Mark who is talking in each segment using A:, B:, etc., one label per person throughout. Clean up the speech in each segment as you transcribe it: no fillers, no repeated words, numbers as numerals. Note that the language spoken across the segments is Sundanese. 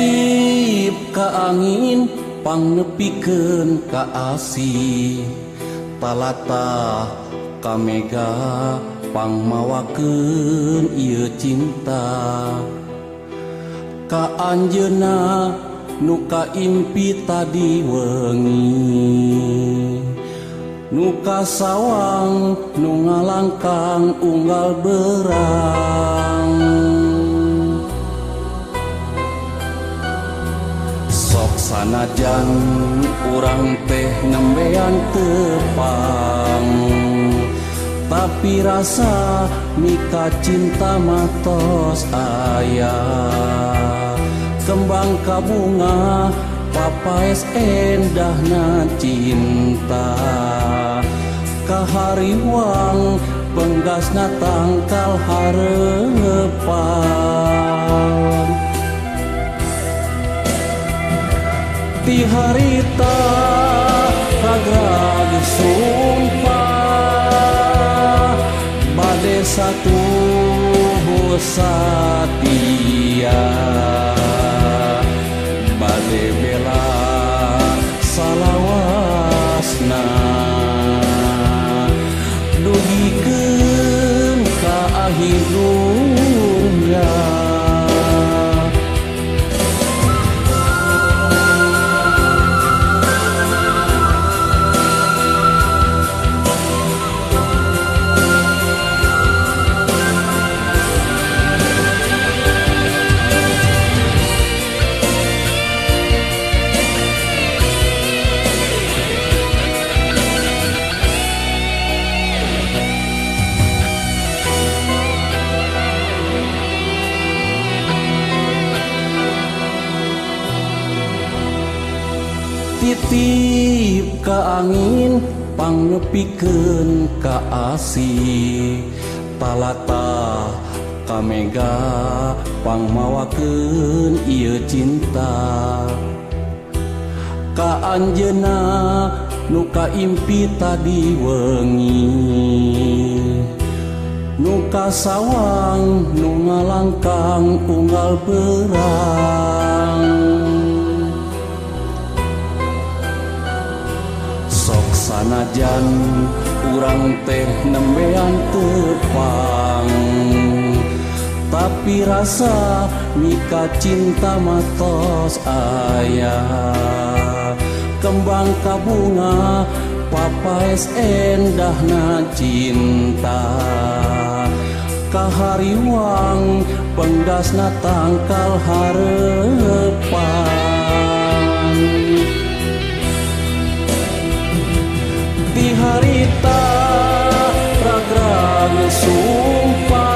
A: Titip ka angin pangnepikeun ka asih, talatah ka mega pangmawakeun ieu cinta. Ka anjeunna nu kaimpi tadi wengi, nu kasawang nu ngalangkang unggal berang. Sok sanajan urang teh nembean tepang, tapi rasa mika cinta matos aya. Kembang kabunga papaes endahna cinta, kahariwang penggasna tangkal harepan. Ti harita ragrag sumpah, bade satu satia, bade bela salawasna, dugikeun ka akhir dunya. Titip ka angin pangnepikeun ka asih, talatah ka mega pangmawakeun ieu cinta. Ka anjeunna nu kaimpi tadi wengi, nu kasawang nu ngalangkang unggal berang. Sok sanajan urang teh nembean tepang, tapi rasa mika cinta matos aya. Kembang kabunga papaes endahna cinta, kahariwang penggasna tangkal harepan. Ti harita ragrag sumpah,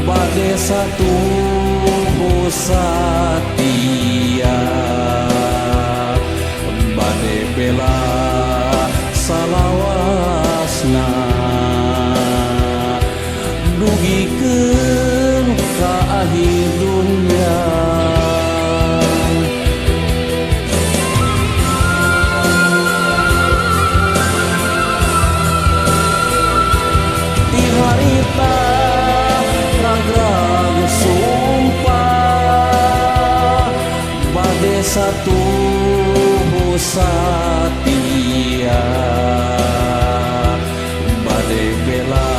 A: bade satu satia, bade bela salawasna, dugikeun ka akhir dunya. Ti harita ragrag sumpah, bade satu satia, bade bela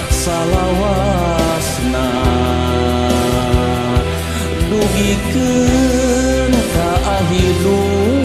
A: salawasna, dugikeun ka akhir dunya.